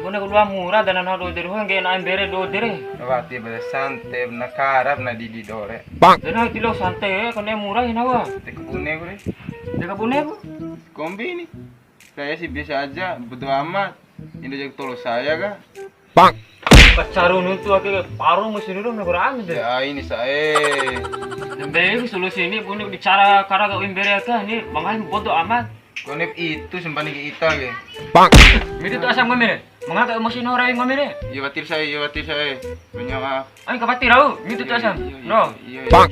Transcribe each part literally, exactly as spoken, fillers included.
Kone ku loa mura dana na do de ro, ngge na mbere do de re. Wati bere sante na karap na didi do re. Bang. Dana ti lo sante, kone mura ina wa. Te kabune ku re. Te kabune ku? Kombi ini. Saya sih biasa aja, bodo amat. Indo jago tolo saya kah? Bang. Kacaru nuntu ake paru mesin dulu negara amin deh. Ya, ini saya. Dembe ini solusi ini punya bicara karena kau imbere aka ini bangai bodo amat. Kone itu sempat ke ita ke. Bang. Midi tu asam ngombe re. Mangaka emosi no rai ngombe re. Iya, khawatir saya, iya, khawatir saya. Banyak maaf. Ai, khawatir au. Midi tu asam. Iya, iya, no. Iya, iya. Bang.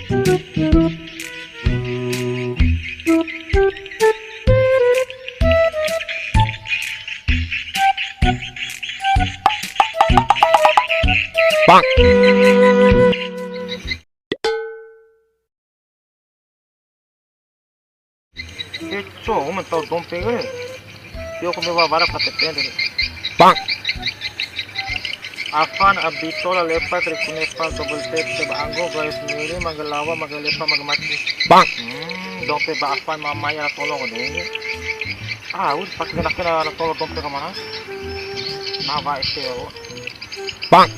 Bang. E, cou ma ntau dompe ke. Tio kombi wara K T P ndede. Bang. Afan, Abito, La Lepa, Krikune, Pal, Double Tap, Teba Anggo, Garis Miri, Magalawa, Magalepa, Magamati. Bang. Hmm, dompe ba Afan, Mama, ya, tolong deh. Ah, udah pakai kena-kena tolong dompe kemana? Nawa S T O. Bang.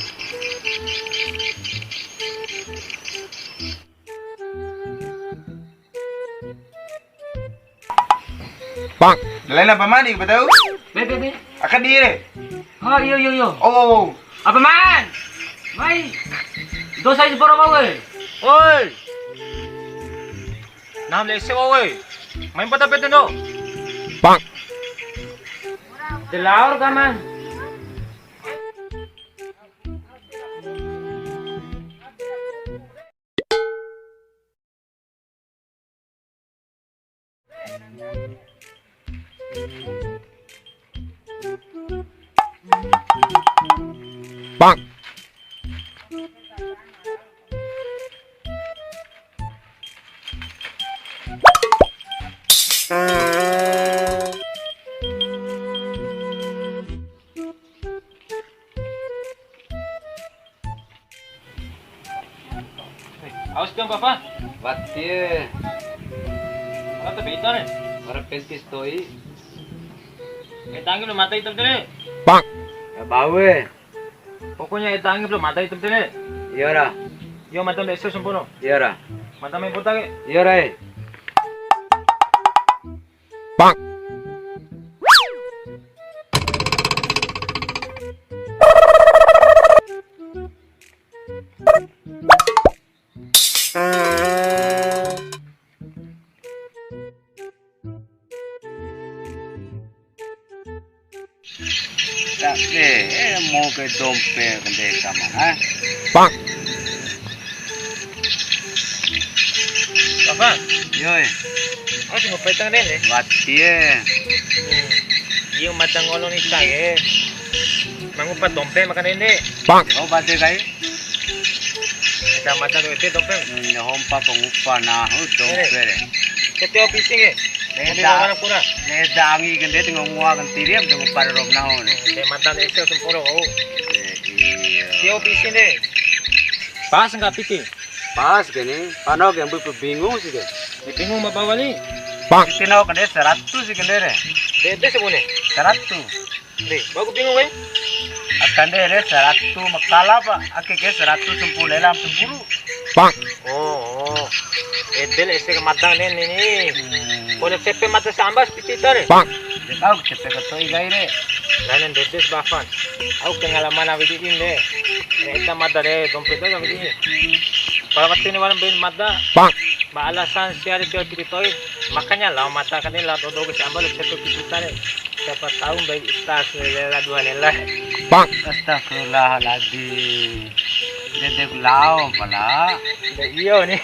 Bang. Lain apa mani, apa tahu? Be, be, be. Aka dire. Oh, iyo, iyo, iyo. Oh, oh, oh. Apa man? Mai. Dosa isi poro mau, we. Oi. Nam lese, we. Main pata pete, no. Bang. Delaur ka, man. Bang. Aus dong, Papa. Wati e. Mana tuh beta nih? Ora pentis to'i. Eh, tangi lu mata hitam tadi. Bang. Ya, bau e. Pokoknya eh, tangi lu mata hitam tadi. Iya, ra. Yo, mata udah sempurna. Iya, ra. Mata main botak, ya? Iya, ra, e. Bang. Tak de, eh, mau ke dompe ke desa mana? Bang. Papa. Yoi. Aku sih mau petang deh. Wati e. Hmm. Iyo, mata ngolo ni ta e. Mangupa dompe makan dende. Bang. Oh, bade kai. Eda mata do ete dompe. Hmm, ya hompa pangupa nahu dompe re. Kete ofisi nge. Leda. Mana pura? Leda angi kende tengah mua kentiri am tengah pada rom nahu ne. Ke mata ese semporo kau. Eh, iya. Ke ofisi ne. Pas nggak piti? Pas gini, pano ke ambil bingung sih ke. Ya, bingung apa wali? Bang. Piti nahu kende seratus sih kende re. Bebe sebune. Seratus. Deh, bagus bingung, weh. Akan deh, re, seratus makala, Pak. Ake ke seratus sempuru, lelam sempuru. Bang. Oh, oh. Edel ese ke madang nen ini. Hmm. Kone cepe mata sambas piti tare. Bang. Dia tahu cepe ke to'i gai, re. Lain dedes bafan. Au pengalaman awidi ini, re. Re, eta mada, re, dompet aja awidi ini. Pala waktu ini malam bin mada. Bang. Ba alasan sia de jual piti to'i. Makanya lao mata kan lao dodo ke sambal cepe piti tare. Siapa tahu mbei ita selela dua lela. Bang. Astagfirullahaladzim. Dedek lao pala. Nde iyo ni.